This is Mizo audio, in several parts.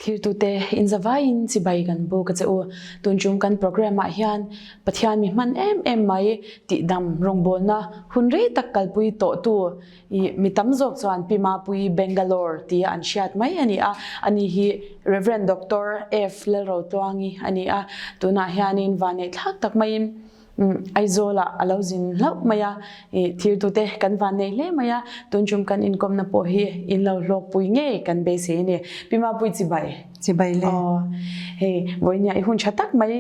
Thirtute inzavaiin chibai kan buk a che u. Tun tum kan programme ah hian Pathian mi hman em em mai tihdam rawngbawlna hun rei tak kalpui tawhtu i mi tam zawk chuan Pi Mapuii Bangalore tia an hriat mai a ni a. Ani hi Rev. Doctor F. Lalrotluangi a ni a. Tunah hianin vanneihthlak tak maiin Aizawlah a lo zin hlauh mai a, i thirtute kan van nei hle mai a, tun tum kan inkawmna pawh hi in lo hlawkpui ngei kan beisei a ni. Pi Mapui chibai. Chibai le. Aw, hei vawinia i hun tha tak mai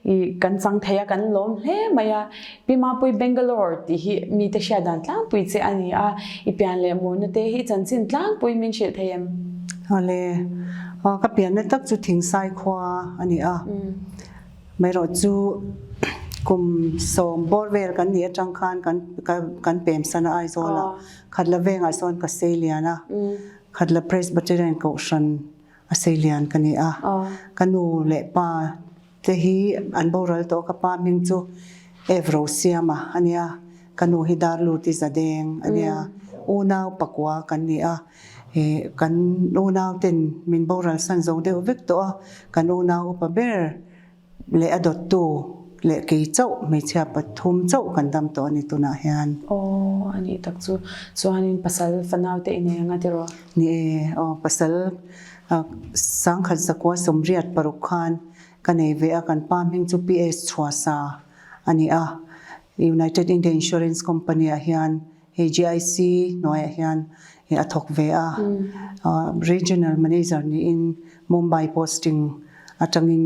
i kan chang thei a, kan lawm hle mai a. Pi Mapui Bangalore tih hi mite hriat dan tlangpui che a ni a, i pian leh murna te hi i chanchin tlangpui min hrilh thei em? Aw le, ka pianna tak chu Thingsai khua a ni a. Hmeirawh chu kum sawm bawr vel kan nih atang khan kan kan pem san a Aizawl ah Khatla vengah sawn ka sei lian a, Khatla Presbyterian Kohhran a sei lian ka ni a. Ka nu leh pa te hi an boral tawh ka pa hming chu Ev Rosiama a nia, ka nu hi Darluti Zadeng a nia, unau pakua kan ni a. He kan unau ten min boral san zo deuh vek tawh a, kan unau upa ber leh a dawttu leh kei chauh hmeichhia pathum chauh kan dam tawh a ni tunah hian. Aw a nih tak chu, chuanin pasal fanau te i nei anga tiraw? Ni e, aw pasal sangkhat zakua sawmriat paruk khan ka nei ve a, kan pa hming chu PS Chhuasa a ni a, United India Insurance Company ah hian Hei GIC hnuaiah hian a thawk ve a, Regional Manager niin Mumbai posting atangin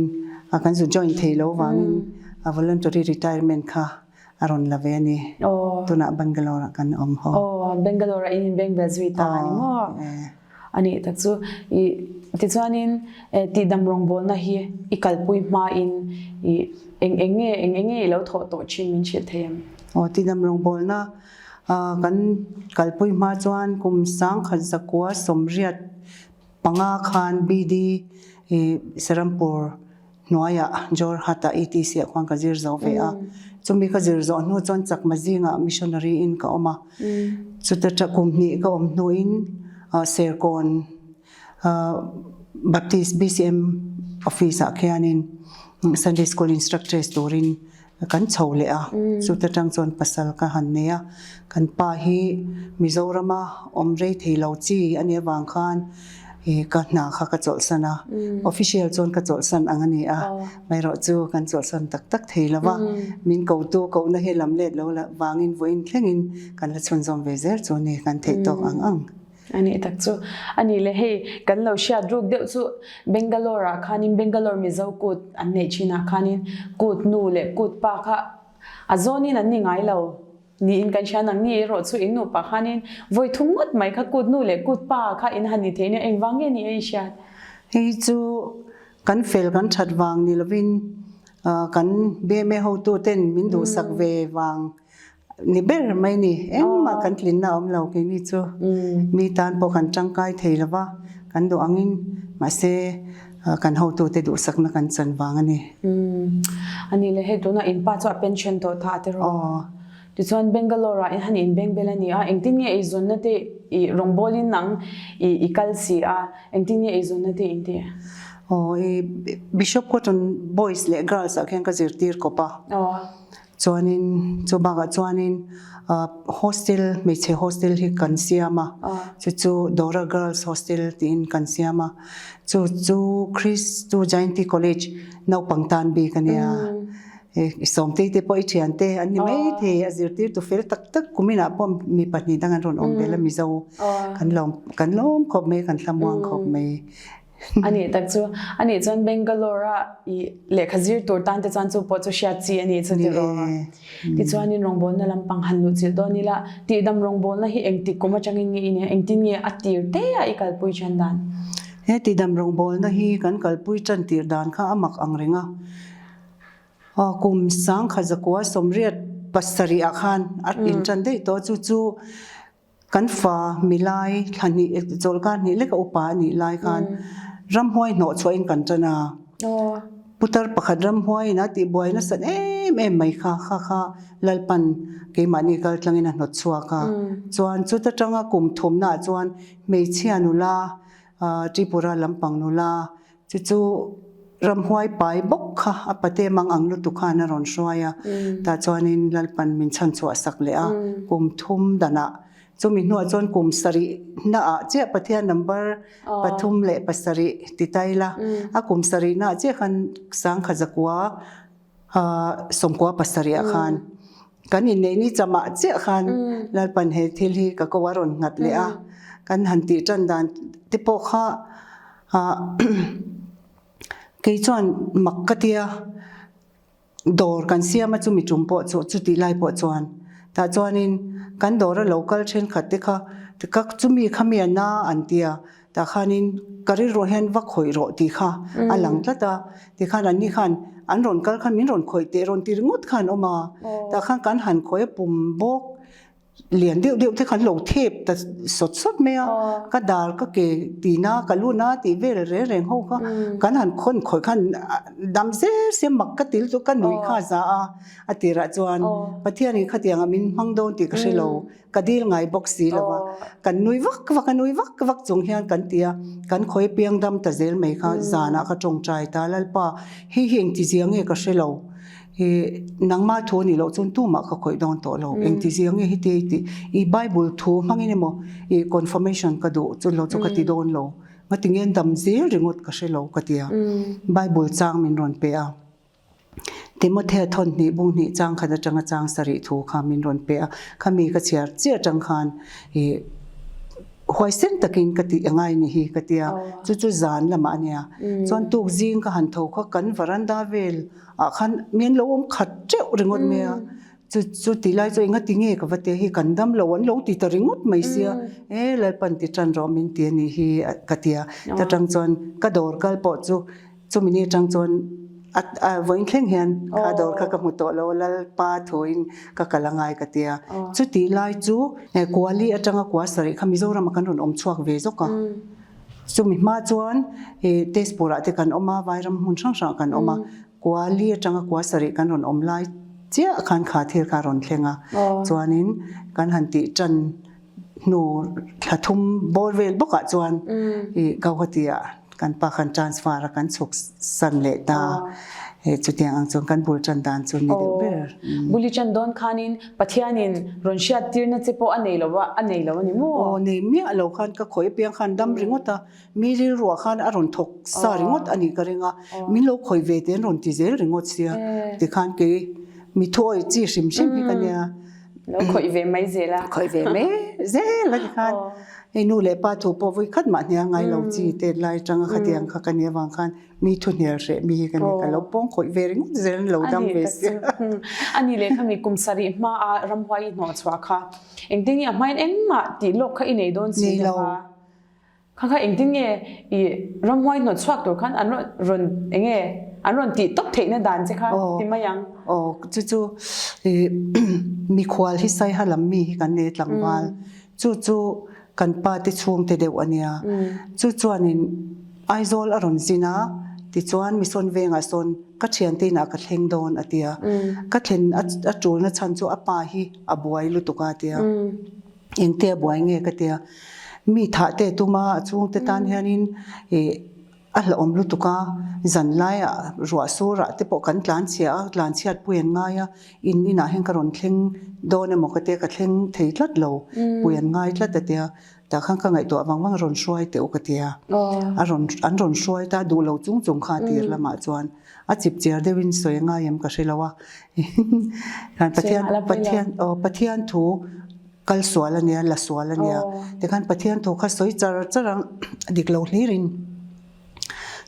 kan zu join thei lo vangin voluntary retirement kha a rawn la ve a ni. Tunah Bangalore ah kan awm ho. Aw, Bangalore ah in inbeng vel zui ta a ni maw? A nih tak chu i tichuanin tihdam rawngbawlna hi i kalpui hmain i eng eng nge eng eng nge i lo thawh tawh thin min hrilh thei em? Aw tihdam rawngbawlna kan kalpui hma chuan kum sangkhat zakua sawmriat panga khan BD Serampur hnuaiah Jorhat-ah ETC ah khuan ka zir zo ve a. Chumi ka zir zawh hnu chuan Chakma zingah missionary in ka awm a. Chuta tah kum hnih ka awm hnuin Serkawn Baptist BCM office ah khianin Sunday School instructress turin Kan chho leh a, chuta tang chuan pasal ka han nei a, kan pa hi Mizorama awm rei thei lo chi a nih avang khan ka hna kha ka chawlhsan a, official chuan ka chawlhsan ang a ni a, maherawh chu kan chawlhsan tak tak thei lo va, min kotu kohna hi lam let lo vangin vawiin thlengin kan la chhunzawm ve zel chu a ni, kan theih tawk ang ang. A nih tak chu. A nih le hei kan lo hriat ruk deuh chu Bangalore ah khanin Bangalore Mizo kut an neih thin ah khanin kut nu leh kut pa kha a zawnin an ni ngai lo niin kan hria nang ni erawh chu in nupa khanin vawi thum ngawt mai kha kut nu leh kut pa kha in han ni thei nia engvang nge ni a i hriat? Hei chu kan fel kan that vang ni lovin kan bma hotu ten min duhsak ve vang Ni ber mai ni, engmah kan tlinna a awm lo keini chu. Mi tan pawh kan tangkai thei lo va, kan duh angin mahse kan hotute duhsakna kan chan vang a ni. A ni le, hei tunah in pa chu a pension tawh ta a ti rawh. Tichuan Bangalore ah han inbeng bel a ni a, engtin nge eizawnna te i rawngbawlin nang i kal si a, engtin nge eizawnna te in tih? Aw, i Bishop Cotton Boys leh Girls ah khian ka zirtir kawp a. Chuanin chu bakah chuanin hostel hmeichhe hostel hi kan siam a, chu chu Dora Girls Hostel tiin kan siam a, chu chu Christu Jayanti College naupang tan bik a nia. I sawmtei te pawh i thian te an ni maithei a zirtirtu fel tak tak kuminah pawh mi pahnih dang an rawn awm belh a Mizo kan lawm kan lawm khawp mai kan thlamuang khawp mai. A nih tak chu, a nih chuan Bangalore a i lehkha zir tur tan te chuan chu pawh chu hriat chi a nih chu tiraw. Tichuanin rawngbawlna lampang han luh chilh dawn ila, tihdam rawngbawlna hi engtik kum atangin nge i nia, engtin nge a tir te a i kalpui ṭhen dan? He tihdam rawngbawlna hi kan kalpui ṭan tir dan kha a mak ang reng a. Kum sangkhat zakua sawmriat pasarih ah khan a inṭan daih tawh chu chu Kan fa milai thla hnih chawlhkar hnih leka upa a nih lai khan ramhuai hnawh chhuahin kan tan a. Putar pakhat ramhuaiin a tihbuai nasat em em mai kha kha kha Lalpan keimahni kal tlangin a hnawt chhuak a. Chuan chuta tanga kum thumnaah chuan hmeichhia nula. Tripura lampang nula chu chu ramhuai pai bawk kha a pate mang ang lutuk khan a rawn hruai a, tah chuanin Lalpan min chhan chhuah sak leh a, kum thum danah chumi hnuah chuan kum sarih naah chiah Pathian number 37 ti ta ila, a kum sarih naah chiah khan sangkhat zakua 97 ah khan kan inneih ni chamah chiah khan Lalpan he thil hi ka ko a rawn nghat leh a, kan han tih tan dan te pawh kha kei chuan mak ka tia dawr kan siam a chumi tum pawh chu chutih lai pawh chuan tah chuanin kan dawr a lo kal thenkhat te kha chumi kha mi a na an tia. Tah khanin ka rilruah hian va khawih rawh tih kha a lang tlat a, tikhan anni khan an rawn kal khan min rawn khawih teh rawn ti ringawt kha an awm a, tah khan kan han khawih a pum bawk lian deuh deuh te khan lo thep ta sawt sawt mai a, ka dar ka ke tina ka lu na tih vel reng reng ho kha kan han khawn khawih khan dam zel sia mak ka til chu ka nuih kha a za a, a tirah chuan Pathianin khatiangah min hmang dawn tih ka hre lo. Ka dil ngai bawk si lo a, kan nui vak vak a, nui vak vak chung hian kan ti a, kan khawi piang dam ta zel mai kha zanah ka tawngtai ta, Lalpa, hei hi engtizia nge ka hre lo, i nangmah thu anih loh chuan tumah ka khawih dawn tawh lo, engtizia nge heti i tih, i Bible thu hmangin emaw i confirmation ka duh chu lo chu ka ti dawn lo, ngatinge an dam zel ringawt ka hre lo ka ti a, Bible chang min rawn pe a. Timothea thawn hnih bung hnih chang khat atanga chang sarih thu kha min rawn pe a, khami ka chhiar chiah atang khan ih huaisen takin ka tih angai ni hi ka tia, chu chu zan lamah a nia. Chuan tuk zing ka han tho kha kan varanda vel ah khan mi an lo awm khat teuh ringawt mai a, chu chu ti lai chu enga ti nge ka va tia hi kan dam lo an lo ti ta ringawt mai sia, e Lalpan ti tan rawh min ti a nih hi ka tia, ta tang chuan ka dawr kal pawh chu Chumi ni atang chuan a vawiin thleng hian kha dawr kha ka hmu tawh lo a, Lalpa thuin ka kal a ngai ka ti a. Chutih lai chu Kuali atanga kua sarih kha Mizoramah kan rawn awm chhuak ve zawk a. Chumi hma chuan Tezpurah te kan awm a, Vairam hmun hrang hrangah kan awm a. Kuali atanga kua sarih kan rawn awm lai chiah khan kha thil kha a rawn thleng a. Chuanin kan han tih tan hnu thla thum bawr vel bawkah chuan i Gauhati-ah kan pa khan transfer a kan chhuk san leh ta. Hei chutiang ang chuan kan bul tan dan chu ni deuh ber. Bul i tan dawn khanin Pathianin rawn hriat tirna che pawh a nei lo a, a nei lo a ni maw? Aw nei miah lo khan ka khawih apiang khan dam ringawt a, mi rilruah khan a rawn thawk sa ringawt a nih ka ring a, min lo khawih ve te an rawn ti zel ringawt sia tikhan kei mi thuawih chi hrim hrim hi ka nia. Lo khawih ve mai zel a. Khawih ve mai zel a tikhan hei nu leh pa thu pawh vawi khat mah hnial ngai lo chi te lai atanga khatiang kha ka nih avang khan mi thu hnial hreh mi hi ka ni ka lo pawng khawih ve ringawt zel an lo dam ve sia. Ani leh khami kum sarih hma a ramhuai i hnawh chhuah kha engtin nge a hmain engmah tih lawk kha i nei dawn si lo va. Kha kha engtin nge i ramhuai hnawt chhuak tur khan an rawn eng nge an rawn tih tawp theihna dan che kha ti mai ang. Aw chu chu i mikhual hi Saiha lam mi hi kan nei tlangval chu chu kan pa te chhungte deuh a nia chu chuanin Aizawl a rawn zin a tichuan Mission vengah sawn ka thiante inah ka thleng dawn a tia ka thlen a tulna chhan chu a pa hi a buai lutuk a tia. Engte a buai nge ka tia, mi thah te tum a, a chhungte tan hianin ih a hlauhawm lutuk a, zan laiah ruah surah te pawh kan tlan chhia a, tlan chhiat pui an ngai a, in inah hian ka rawn thleng dawn emaw ka tia ka thleng thei tlat lo, pui an ngai tlat a tia, tah khan ka ngaihtuah vang vang a rawn hruai teh u ka tia, a rawn an rawn hruai ta duh lo chung chung kha tir lamah chuan a chip chiar deuhin sawi a ngai em ka hre lo a, Pathian Pathian aw Pathian thu kal sual a nia la sual a nia tikhan Pathian thu kha sawi char char ang dik lo hlir in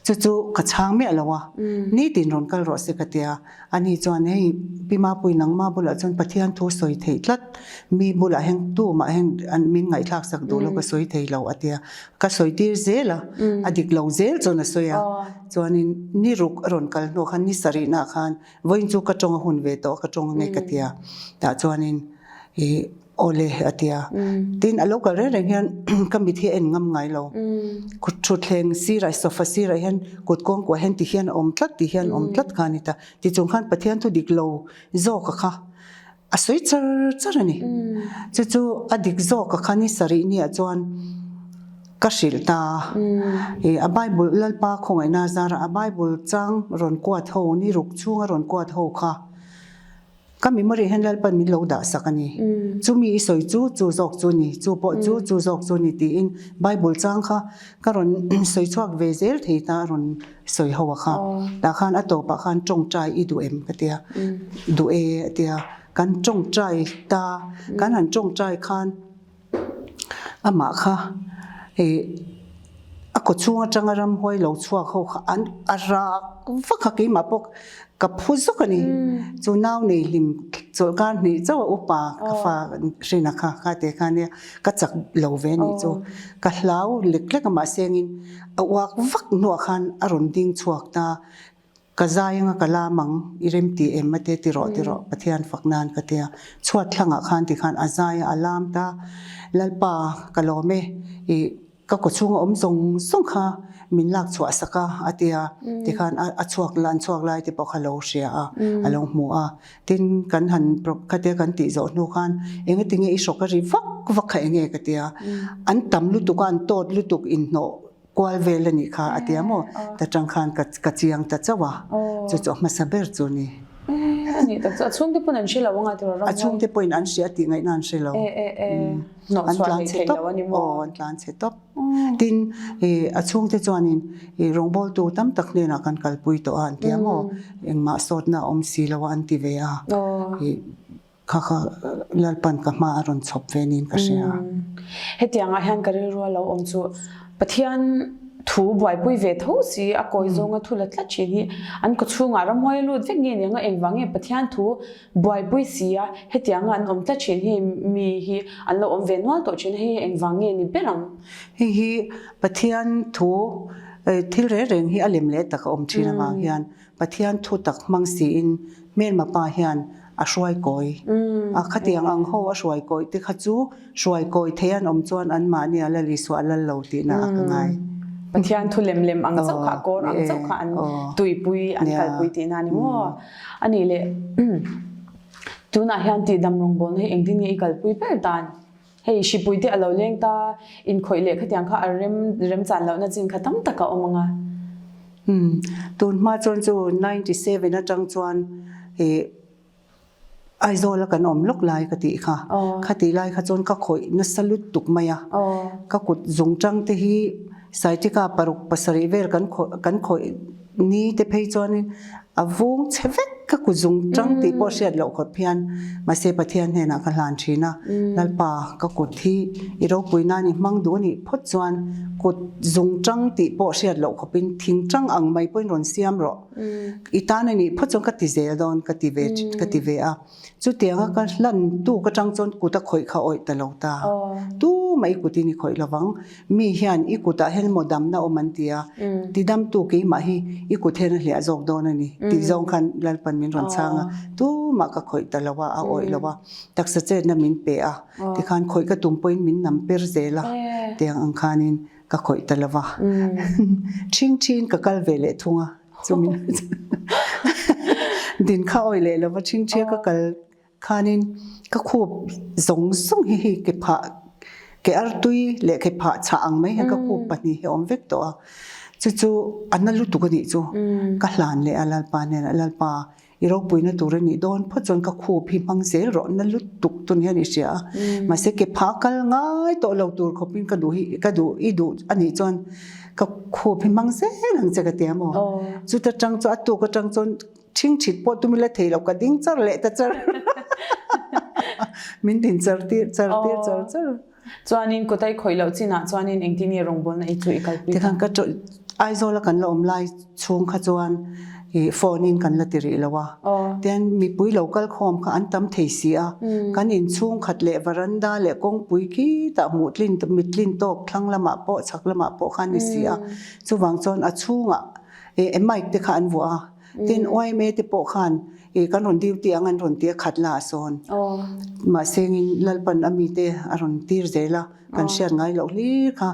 chu chu ka chhang miah lo a nitin rawn kal rawh se ka tia ani chuan hei Pi Mapui nangma bulah chuan Pathian thu sawi theih tlat mi bulah hian tumah hian an min ngaihthlak sak duh lo ka sawi thei lo a tia ka sawi tir zel a a dik lo zel chuan a sawi a chuanin ni ruk a rawn kal hnuah khan ni sarihnaah khan Vawiin chu ka tawng a hun ve tawh a, ka tawng ange ka tia. Tah chuanin ih awle a tia. Tin a lo kal reng reng hian ka mit hi a en ngam ngai lo. Kut thutthleng sirah sofa sirah hian kut kawngkuah hian ti hian a awm tlat ti hian a awm tlat kha a ni ta. Tichung khan Pathian thu dik lo zawk a kha a sawi char char a ni. Chu chu a dik zawk a kha ni sarih niah chuan. Ka hrilh ta. I a Bible Lalpa khawngaihna zarah a Bible chang rawn kuat ho ni ruk chhunga rawn kuat ho kha ka memory hian Lalpan min lo dah sak a ni. Chumi i sawi chu chu zawk chu ni, chu pawh chu chu zawk chu ni tiin Bible chang kha ka rawn sawi chhuak ve zel thei ta a rawn sawi ho a kha. Tah khan a tawpah khan tawngtai i duh em ka tia, duh e a tia. Kan tawngtai ta, kan han tawngtai khan. Amah kha ih a kaw chhung atanga ramhuai lo chhuak ho kha an a rak vak a keimah pawh ka phu zawk a ni. Chu nau nei hlim chawlhkar hnih chauh a upa ka fa hrin a kha kha te kha nia ka chak lo ve anih chu. Ka hlau lek lek a mahse engin a uak vak hnuah khan a rawn ding chhuak ta. Ka zai anga ka lam ang, i rem ti em a te ti rawh ti rawh Pathian fak nan ka tia. Chhuat thlangah khan ti khan a zai a, a lam ta. Lalpa ka lawm e, i ka kaw chhunga awm zawng zawng kha min lak chhuah sak a a tia. Ti khan a chhuak an chhuak lai te pawh kha lo hria a, a lo hmu a. Tin kan han khatia kan tih zawh hnu khan engatinge i hrawk a ri vak vak kha enge ka tia. An tam lutuk a, an tawt lutuk inhnawh Kual vel a nih kha a ti a maw? Ta tang khan ka ka chiang ta chauh a, chu chu a hmasa ber chu a ni. A nih tak chu a chhungte pawhin an hre lo anga tiraw ramhuai? A chhungte pawhin an hria tih ngaihna an hre lo. Hnawh chhuah theih theih lo a ni maw? Aw an tlan chhe tawp. Tin a chhungte chuanin rawngbawltu tam tak hnenah kan kalpui tawh a an ti a maw? Engmah sawtna a awm si lo a an ti ve a. Kha kha Lalpan ka hma a rawn chhawp ve niin ka hria. Hetiangah hian ka rilru a lo awm chu Pathian thu buaipui ve tho si a kawi zawnga thu la tlat thin hi an kawchhungah ramhuai a lut vek nge niang a engvang nge Pathian thu buaipui si a hetianga an awm tlat thin hi mi hi an lo awm ve nual tawh thin a hei hi engvang nge ni ber ang? Hei hi Pathian thu thil reng reng hi a lem leh tak a awm thin avang hian Pathian thu tak hmang siin hmelma pa hian a hruai kawi a, khatiang ang ho a hruai kawi te kha chu hruai kawi thei an awm chuan anmahni a lal Isua a lal lo tihna a ka ngai. Pathian thu lem lem ang chauh kha, kawr ang chauh kha an tuipui, an kalpui tihna a ni maw? A nih leh tunah hian tihdam rawngbawlna hi engtin nge i kalpui ber dan? Hei hripui te a lo leng ta, inkhawih leh khatiang kha a rem remchan lohna chin kha tam tak a awm ang a. Umm, tun hma chuan chu 97 atang chuan ih Aizawl a kan awm lawk lai ka tih kha. Khatih lai kha chuan ka khawih nasa lutuk mai a. Ka kut zungtang te hi Saitika paruk pasarih vel kan khawih kan khawih Ni te phei chuanin a vung chhe vek ka kut zung tang tih pawh hriat loh khawp hian mahse Pathian hnenah ka hlan thin a, Lalpa ka kut hi i ropui nan i hmang duh a nih phawt chuan kut zung tang tih pawh hriat loh khawpin thing tang ang mai pawhin rawn siam rawh i tan a nih phawt chuan ka ti zel dawn ka ti ve ka ti ve a. Chutianga ka hlan tuk atang chuan kut a khawih kha awih ta lo ta. Tumah i kutin i khawih lovang. Mi hian i kutah hian maw damna awm an ti a, tidamtu keimah hi i kut hian a hliah zawk dawn a ni tih zawng khan Lalpan min rawn chhang a. Tumah ka khawih ta lo a, a awih lo a. Taksa chetna min pe a, tikhan khawih ka tum pawhin min nam per zel a, tiang ang khanin ka khawih ta lo va. Ṭhing ṭhiin ka kal ve leh thung a. Chumi din kha awi leh lova ṭhingṭhia ka kal khanin ka khup zawng zawng hi hei ke phah ke artui leh ke phah chhah ang mai hian ka khup pahnih hi a awm vek tawh a. Chu chu a na lutuk a nih chu ka hlan leh a Lalpa hnenah Lalpa I ropuina tur a nih dawn phawt chuan ka khup hi hmang zel rawh na lutuk tun hian i hria a. Mahse ke phah kal ngai tawh lo tur khawpin ka duh hi ka duh i duh a nih chuan ka khup hi hmang zel ang che ka ti a maw. Chuta tang chu a tuk atang chuan thing thit pawh tum ila thei lo ka ding char leh ta char min din char tir char tir char char. Chuanin kawtai khawih loh chinah chuanin engtin nge rawngbawlna ei chu i kalpui ta? Tikhan ka Aizawla kan la awm lai chhung kha chuan ih phone in kan la ti rih lo a. Tian mipui lo kal khawm kha an tam thei si a. Kan inchhung khat leh varanda leh kawngpui khitah hmuh tlin mit tlin tawk thlang lamah pawh chhak lamah pawh khan ni si a. Chuvang chuan a chhungah ih mic te kha an vuah a. Tin yma te pawh khan ih kan rawn duty ang an rawn ti a khat la a sawn. Mahse ngin Lalpan a mite a rawn tir zel a, kan hriat ngai loh hlir kha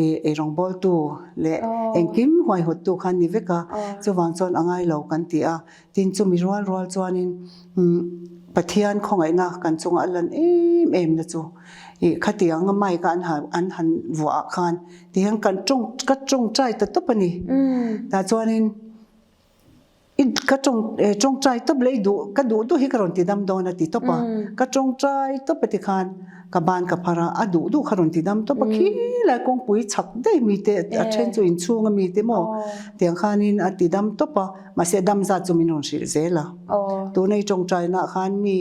ih eirawngbawltu leh engkim huaihawttu kha an ni vek a, chuvang chuan a ngai lo kan ti a. Tin chumi rual rual chuanin Pathian khawngaihna kan chungah a lan em em na chu. Ih khatiang a mic a an han an han vuah ah khan tihian kan tawng ka tawngtai ta tawp a ni. Tah chuanin i ka tawng tawngtai tawp leh i duh ka duh duh hi ka rawn ti dam dawn a ti tawp a. Ka tawngtai tawp a tikhan ka ban ka phar a, a duh duh kha rawn ti dam tawp a khilai kawngpui chhak daih mi te a then chu inchhung a mi te maw tiang khanin a ti dam tawp a mahse dam zat chu min rawn hrilh zel a. Tuna i tawngtainaah khan mi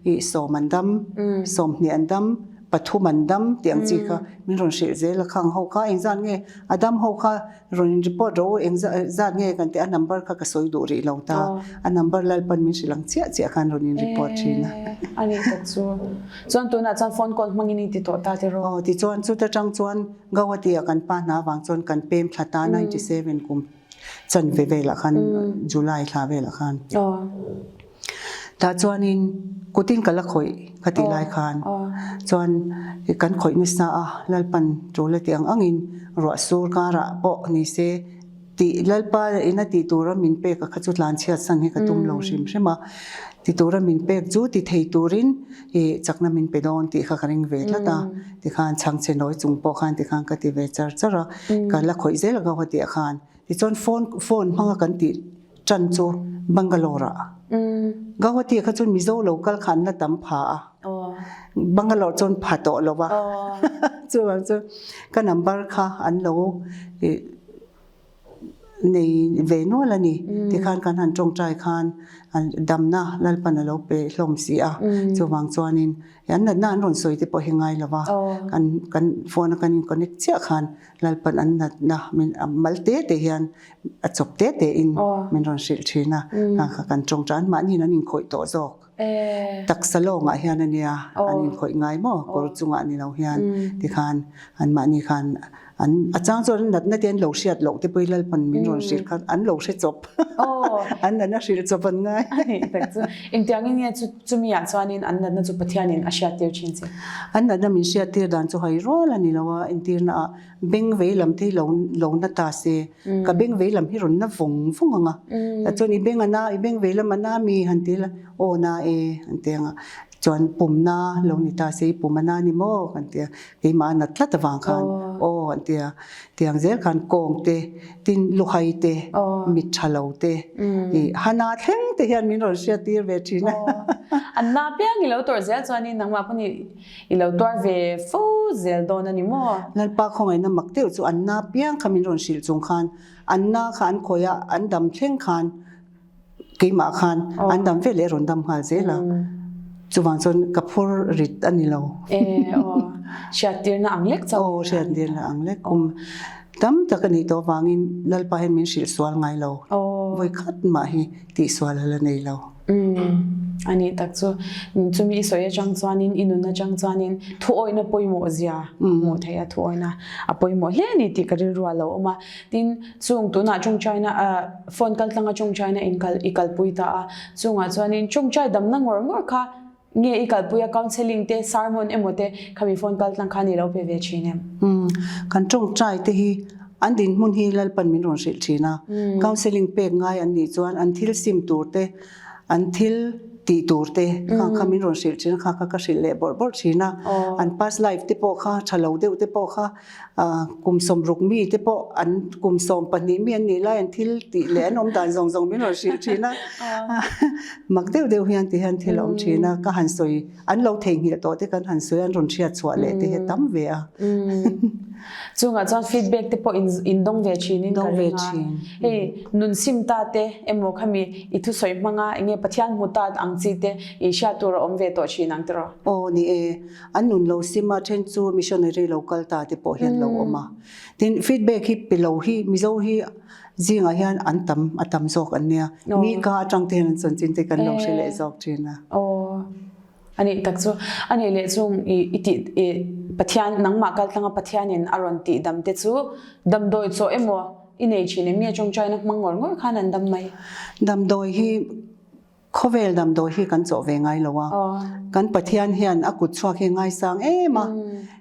Ih sawm an dam, 20 an dam, pathum an dam tih ang chi kha min rawn hrilh zel a khang ho kha engzat nge a dam ho kha rawn in report rawh u engzat zat nge kan tih a number kha ka sawi duh rih lo ta a number Lalpan min hrilh ang chiah chiah khan rawn in report thin a. A nih tak chu. Chuan tunah chuan phone call hmangin i ti tawh ta tiraw? Aw tichuan chuta tang chuan Gauhati ah kan pa hna vang chuan kan pem thla ta 97 kum chanve velah khan July thla velah khan. Tah chuanin kutin ka la khawih ka tih lai khan chuan kan khawih nasa a, Lalpan tul a tih ang angin ruah sur karah pawh ni se tih Lalpa ina tih tura min pek a kha chu tlan chhiat san hi ka tum lo hrim hrim a, ti tura min pek chu ti thei turin ih chakna min pe dawn tih kha ka ring ve tlat a, tikhan chhangchhe nawi chung pawh khan tikhan ka ti ve char char a, ka la khawih zel ang ka tih ah khan tichuan phone phone hmanga kan tih Ṭan chu Bangalore ah. Gauhati kha chuan Mizo lo kal kha an la tam pha a. Bangalore chuan pha tawh lo va. Chuvang chu ka number kha an lo nei ve nual a ni. Tikhan kan han ṭawngṭai khan damna Lalpan a lo pe hlawm si a. Chuvang chuanin an natna an rawn sawi te pawh hi ngai lo va. Kan phone a kan in connect chiah khan Lalpan an natna min mal te te hian a chawp te te in min rawn hrilh thin a, kha kha kan tawngtai an mahniin an inkhawih tawh zawk. Taksa lawngah hian a nia an inkhawih ngai maw kawr chungah ni lo hian tikhan an mahni khan an a chang chuan an natna te an lo hriat loh te pawhin Lalpan min rawn hrilh khan an lo hre chawp an natna hrilh chawp an ngai. Engtiangin nge chumi ah chuanin an natna chu Pathianin a hriattir thin che? An natna min hriattir dan chu hai rual a ni lo a, entirna ah Beng vei lam te hi lo lo na ta se, ka beng vei lam hi rawn na vawng vawng ang a. Tah chuan i beng a na, i beng vei lam a na mi han ti la, aw na e han ti ang a. Chuan pum na lo ni ta se, i pum a na ni maw kan ti a, keimah a nat tlat avang khan aw han ti a. Tiang zel khan kawng te, tin luhai te, mit tha lo te, i hana thleng te hian min rawn hriat tir ve thin a. An na piang i lo tawrh zel chuanin nangmah pawh ni I lo tuar ve fo zel dawn a ni maw? Lalpa khawngaihna mak deuh chu an na piang kha min rawn hrilh chung khan an na kha an khawih a, an dam thleng khan keimah khan an dam ve leh rawn dam nghal zel a, chuvang chuan ka phur rit a ni lo. E aw, hriattirna ang lek chauh. Aw, hriattirna ang lek kum tam tak a nih tawh avangin Lalpa hian min hrilh sual ngai lo, vawikhat mah hi tihsual a la nei lo. Umm, a nih tak chu. Chumi i sawi atang chuanin, i nun atang chuanin thuawihna pawimawh zia a hmuh theih a, thuawihna a pawimawh hle a ni tih ka rilru a lo awm a. Tin, chung tunah tawngtaina, phone kal tlanga tawngtaina in kal, i kalpui ta a, chungah chuanin tawngtai damna ngawr ngawr kha Nge i kalpui a counselling te sermon emaw te khami phone kal tlang khan i lo pe ve thin em? Umm kan tawngtai te hi an dinhmun hi Lalpan min rawn hrilh thin a, counselling pek ngai an nih chuan an thil sim tur te an thil tih tur te kha kha min rawn hrilh thin a kha kha ka hrilh leh bawrh bawrh thin a, an past life te pawh kha tha lo deuh te pawh kha Kum sawmruk mi te pawh an kum 12 mi an nih lai an thil tih leh an awm dan zawng zawng min rawn hrilh thin a. Mak deuh deuh hian ti hian thil a awm thin a, ka han sawi an lo theihnghilh tawh te kan han sawi an rawn hriat chhuah leh te hi a tam ve a. Chungah chuan feedback te pawh in dawng ve thin in ka ring a. Hei nun sim ta te emaw khami i thusawi hmanga enge Pathian hmu ta ang chi te i hriat tur a awm ve tawh thin ang tiraw? Aw ni e. An nun lo sim a, then chu missionary lo kal ta te pawh hian lo awm a. Tin, feedback hi pe lo hi Mizo hi zingah hian an tam a tam zawk an nia. Mi ka atang te hian an chanchin te kan lo hre leh zawk thin a. Aw, a nih tak chu. A nih leh chung i i tih i Pathian nangmah kal tlanga Pathianin a rawn tih dam te chu damdawi chaw emaw i nei thin em nge tawngtaina hmang ngawr ngawr khan an dam mai? Damdawi hi Khawvel damdawi hi kan chawh ve ngai lo a, kan Pathian hian a kut chhuak hi a ngaisang em a,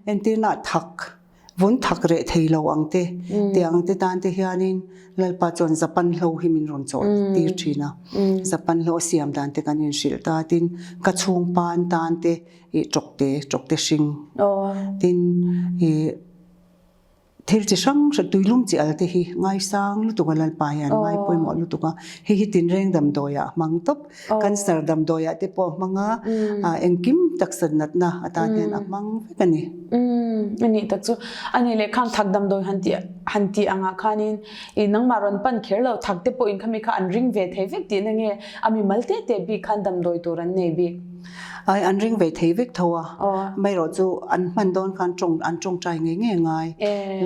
entirna thak Vun thak reh thei lo ang te, tiang ang te tan te hianin Lalpa chuan Japan hlo hi min rawn chawh tir thin a. Japan hlo a siam dan te kan inhrilh ta tin ka chhung pan tan te ih tawkte, tawkte hring tin ih thil chi hrang hrang tuilum chi al te hi ngaisang lutuk a Lalpa hian ngai pawimawh lutuk a. Hei hi tinreng damdawi ah hmang tawp. Cancer damdawi ah te pawh a hmang a, engkim taksa natna atan hian a hmang vek a ni. A nih tak chu. A nih leh khang thak damdawi han tih han tih angah khanin i nangmah rawn pan kher lo thak te pawhin khami kha an ring ve thei vek tihna nge a mimal te te bik khan damdawi tur an nei bik? Ai an ring ve thei vek tho a, amaherawh chu an hman dawn khan tawng an tawngtai ngei ngei ngai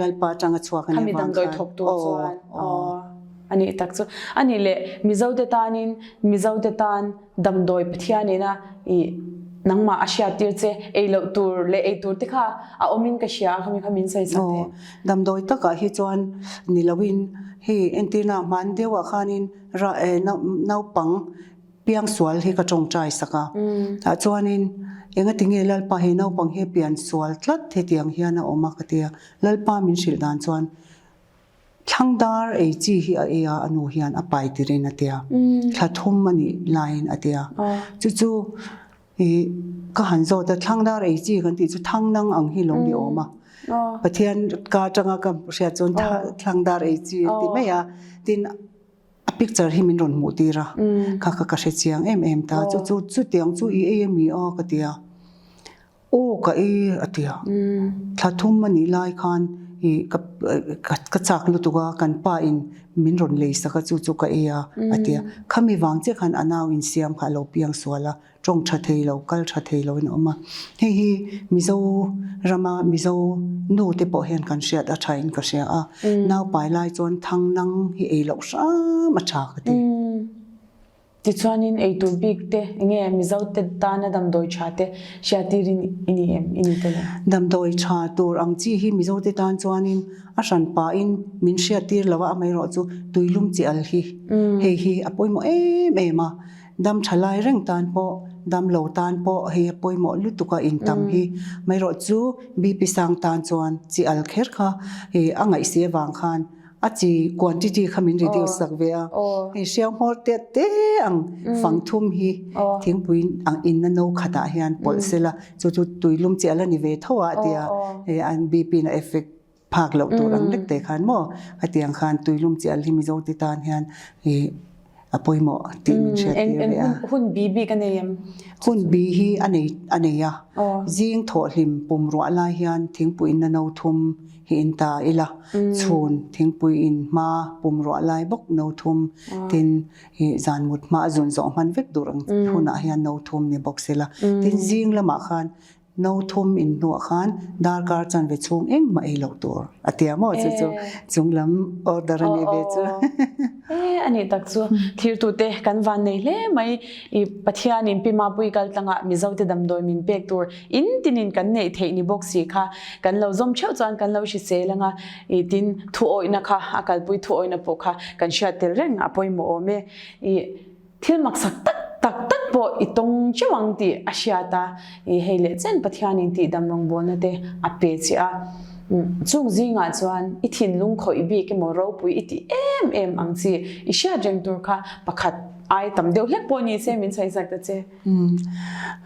Lalpa atanga chhuak a nih avang khan. Khami damdawi thawk tur chuan. A nih tak chu. A nih leh Mizote tanin Mizote tan damdawi Pathian ina i nangmah a hriattir che ei loh tur leh ei tur te kha a awmin ka hria a khami kha min sawi sak teh. Damdawi takah hi chuan ni loin hei entirna hman deuhah khanin ra naupang piangsual hi ka tawngtai sak a. Tah chuanin engatinge Lalpa hei naupang hi a piansual tlat hetiang hian a awm a ka ti a. Lalpa min hrilh dan chuan Thlangdar ei chi hi a ei a, a nu hian a pai tirin a tia. Thla thum a nih laiin a tia. Chu chu i ka han zawt a, thlangdar ei chi kan tih chu thangnang ang hi lo ni awm a. Pathian ka atanga ka hriat chuan thlangdar ei chi an ti mai a. Tin, a picture hi min rawn hmuh tir a, kha kha ka hre chiang em em ta. Chu chu chutiang chu i ei a mi aw ka ti a. Aw ka ei a ti a, thla thum a nih lai khan i ka ka chak lutuk a, kan pa in min rawn lei sak a chu chu ka ei a a ti a, khami vang chiah khan a nau insiam kha a lo piang sual a, tawng tha thei lo, kal tha thei lo in a awm a, hei hi Mizo rama Mizo nu te pawh hian kan hriat a tha in ka hria a, nau pai lai chuan thang nang hi ei loh hram a tha ka ti. Tichuanin eitur bik te enge Mizo te tana damdawi tha te hriattir i ni em i ni tel em? Damdawi tha tur ang chi hi Mizo te tan chuanin a hran pahin min hriattir lo a, amaherawh chu tuilum chi al hi hei hi a pawimawh em em a, dam tha lai reng tan pawh dam lo tan pawh hei a pawimawh lutuk a intam hi, amaherawh chu BP sang tan chuan chi al kher kha a ngaihsi avang khan A chi quantity kha min reduce sak ve a, hei hriau hmawr te te ang fang thum hi thingpui ang inna no khatah hian pawlh sela chu chu tuilum chi a la ni ve tho a tia hei an BP na effect phak loh tur ang lek te khan maw khatiang khan tuilum chi al hi Mizo te tan hian ih a pawimawh tih min hriat tir ve a. Hun bi bik a nei em? Hun bi hi a nei a nei a, zing thawhhlim pum ruah lai hian thingpui inna no thum hi in ta ila, chhun thingpui in hma pum ruah lai bawk no thum, tin ih zan mut hma a zun zawh hman vek dur ang hunah hian no thum ni bawk sela, tin zing lamah khan No thum in hnuah khan darkar chanve chhung engmah ei loh tur a tia maw chu chu chunglam order a ni ve chu. E a nih tak chu thirtute kan van nei hle mai i Pathian in Pi Mapui kal tlangah Mizo te damdawi min pek tur in tinin kan neih theih ni bawk si kha kan lo zawm theuh chuan kan lo hrisel anga i tin thu awihna kha a kalpui thu awihna pawh kha kan hriat tel reng a pawimawh awm e i Thil maksak tak tak tak pawh i tawng teuh ang tih a hriat a, i hei leh chen Pathianin tihdam rawngbawlna te a pe che a. Chung zingah chuan i thinlung khawih bik emaw ropui i tih em em ang chi i hriat reng tur kha pakhat ai tam deuh hlek pawh ni se min sawi sak ta che.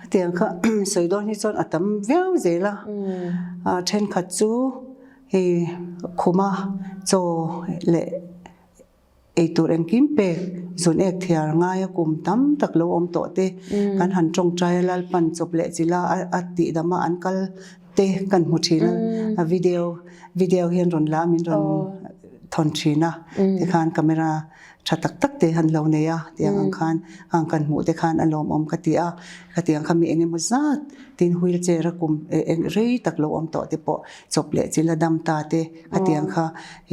Hetiang kha sawi dawn hi chuan a tam viau zel a, thenkhat chu hei khuma chaw leh Eitur engkim pek zun ek thiar ngaia kum tam tak lo awm tawh te kan han tawngtai a, Lalpan chawp leh chila a tihdama an kal te kan hmu thin a, video video hian rawn la min rawn thawn thin a, tikhan camera tha tak tak te han lo nei a, tiang ang khan ang kan hmuh te khan a lawmawm ka ti a, khatiang kha mi engemaw zat tin wheelchair a kum rei tak lo awm tawh te pawh chawp leh chila dam ta te. Khatiang kha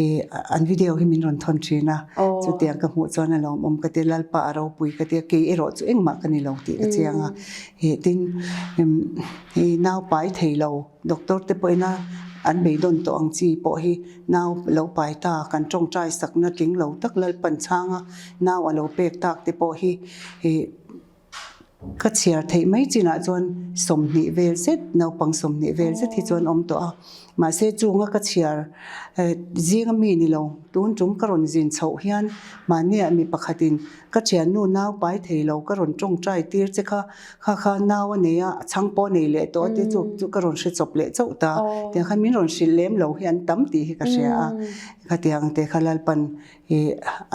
i an video hi min rawn thawn thin a, chutiang ka hmuh chuan a lawmawm ka ti, Lalpa a ropui ka ti a, kei erawh chu engmah ka ni lo tih ka chiang a. Ih tin i nau pai thei lo, doctor te pawhin a an beidawn tawh ang chi pawh hi nau lo pai ta, kan tawngtai sakna tling lo tak Lalpan chhanga nau a lo pek tak te pawh hi ih. Ka chhiar theih mai chinah chuan 20 vel zet, naupang 20 vel zet hi chuan awm tawh a. Mahse chunga ka chhiar zinga mi ni lo, tun tum ka rawn zin chhoh hian mahniah mi pakhatin ka thiannu nau pai thei lo ka rawn tawngtai tir che kha, kha kha nau a nei a, a chhang pawh a nei leh tawh a ti chu chu ka rawn hre chawp leh chauh ta. Tiang khan min rawn hrilh lem lo hi an tam tih hi ka hria a, khatiang te kha Lalpan i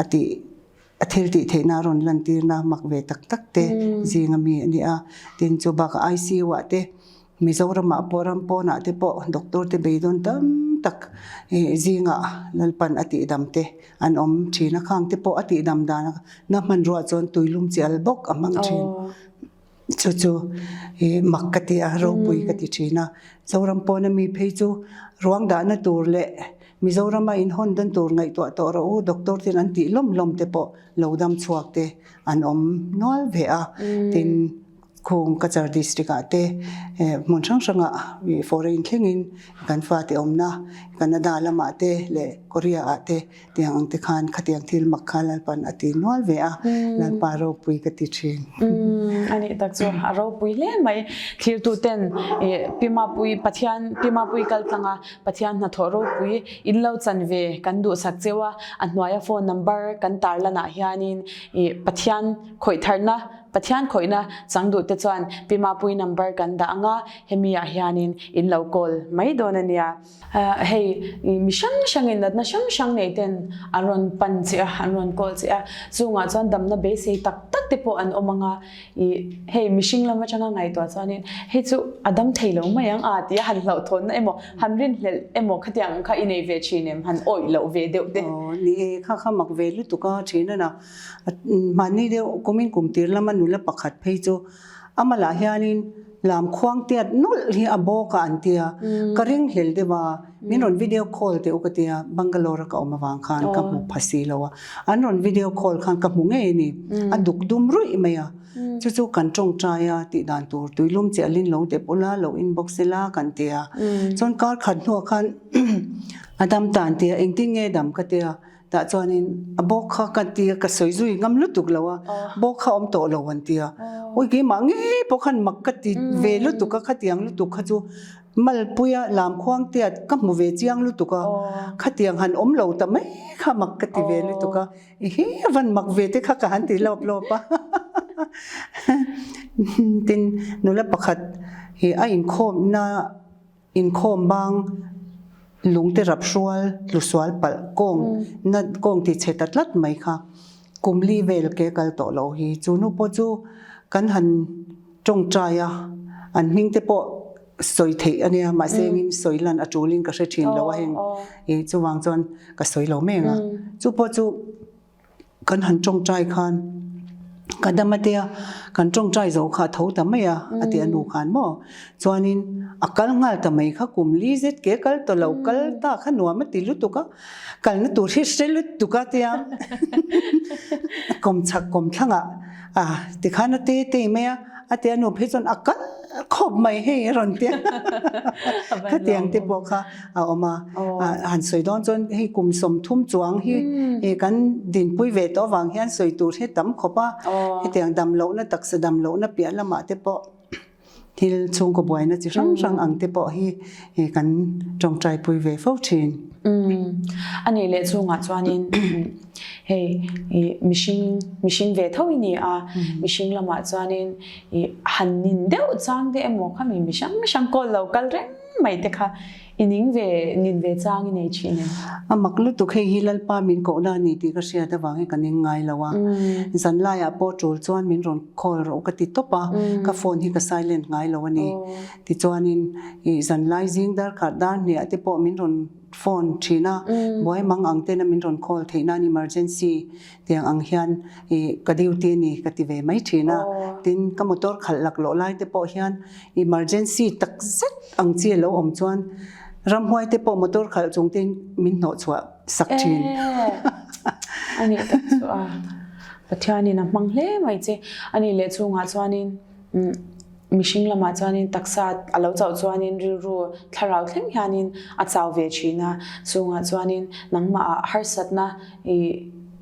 a tih. A thil tih theihna a rawn lantirna mak ve tak tak te zinga mi a ni a. Tin, chu bakah ICU ah te, Mizoramah pawh ram pawnah te pawh doctor te beidawn tam tak zingah Lalpan a tihdam te an awm thin a. Khang te pawh a tihdam dan na hmanrua chuan tuilum chi al bawk a hmang thin. Chu chu i mak ka ti a, ropui ka ti thin a. Zoram pawna mi phei chu ruang dahna tur leh Mizorama inhawn dan tur ngaihtuah tawh rawh u, doctor ten an tih lawm lawm te pawh lo dam chhuak te an awm nual ve a. Tin, khung Cachar district ah te hmun hrang hrangah foreign thlengin kan fate awmna Canada lamah te leh Korea ah te Tiang ang te khan khatiang thil mak kha Lalpan a ti nual ve a, Lalpa ropui ka ti thin. A nih tak chu a ropui hle mai. Thiltu ten Pi Mapui Pathian Pi Mapui kal tlang a Pathian hnathawh ropui in lo chan ve kan duhsak cheu a, a hnuaia phone number kan tarlan ah hianin Pathian khawih tharna Pathian khawihna chang duh te chuan Pi Mapui number kan dah ang a, hemi ah hianin in lo call mai dawn a nia. Hei mi hrang hrangin natna hrang hrang nei ten an rawn pan che a, an rawn call che a, chungah chuan damna beisei tak tak te pawh an awm ang a, ih hei mihring lam atanga ngaihtuah chuanin hei chu a dam thei lo mai ang a tia han hlauhthawnna emaw han rinhlelh emaw khatiang ang kha i nei ve thin em, han awih loh ve deuh te. Aw ni e, kha kha mak ve lutuk a thin a na, mahni deuh kumin kum tir lama nula pakhat phei chu Amalah hianin lam khuang tiat nawlh hi a bawk a an tia, ka ring hlel deuh a, min rawn video call teh u ka tia, Bangalore a ka awm avang khan ka hmu pha si lo a, an rawn video call khan ka hmu ngei a ni, a duk dum ruih mai a, chu chu kan tawngtai a tih dan tur tuilum che alin lo dep ula, lo inbox ila kan tia, chuan kar khat hnuah khan a dam ta an tia, engtin nge dam ka tia, Tah chuanin a bawk kha ka ti a, ka sawi zui ngam lutuk lo a, bawk kha awm tawh lo an ti a. Ui keimah ngei pawh khan mak ka ti ve lutuk a, khatiang lutuk kha chu Malpuia Lamkhuang tia ka hmu ve chiang lutuk a, khatiang han awm lo ta mai kha mak ka ti ve lutuk a, i hi van mak ve te kha ka han ti lawp lawp a. Tin, nula pakhat hi a inkhawmna Inkhawm bang lungte rap hrual tlusual palh kawng na kawng ti chhe ta tlat mai kha kum li vel ke kal tawh lo hi chu nu pawh chu kan han tawngtai a an hming te pawh sawi theih a nia mahse engin sawi lan a tulin ka hre thin lo a heng ih chuvang chuan ka sawi lo mek a chu pawh chu. Kan han tawngtai khan ka dam a tia, kan tawngtai zo kha a tho ta mai a, a ti a nu khan maw. Chuanin a kal nghal ta mai kha kum li zet ke kal ta lo kal ta kha nuam a ti lutuk a, kalna tur hi hre lutuk a tia kawmchhak kawmthlangah a tikhan a te te mai a, a ti a nu phei chuan a kal khawp mai hei a rawn tia khatiang te pawh kha. a awm a, han sawi dawn chuan hei kum 30 chuang hi kan dinpui ve tawh avang hian sawi tur hi tam khawp a, hetiang dam lohna taksa dam lohna piah lamah te pawh thil chhungkaw buaina chi hrang hrang ang te pawh hi kan tawngtai pui ve fo thin. A nih leh chhungah chuanin hei mihring mihring ve tho i ni a, mihring lamah chuanin han nin deuh chang te emaw khami mi hrang hrang kawl lo kal reng mai te kha i ning ve nin ve chang i nei thin em? A mak lutuk hei hi Lalpa min kohna a ni tih ka hriat avang hi ka ning ngai lo a. Zanlaiah pawh tul chuan min rawn call rawh ka ti tawp a, ka phone hi ka silent ngai lo a ni. Tichuanin ih zanlai zing darkhat dar hniah te pawh min rawn phone thin a, buai mang ang tena min rawn call theih nan emergency Tiang ang hian i ka duty a ni ka ti ve mai thin a, tin ka motor khalh laklawh lai te pawh hian emergency tak zet ang chi a lo awm chuan ramhuai te pawh motor khalh chung te in min hnawh chhuah sak thin. A nih tak chu a, Pathianin a hmang hle mai che. A nih leh chhungah chuanin mihring lamah chuanin taksa a lo chauh chuanin rilru thlarau thleng hianin a chau ve thin a, chungah chuanin nangmahah harsatna i.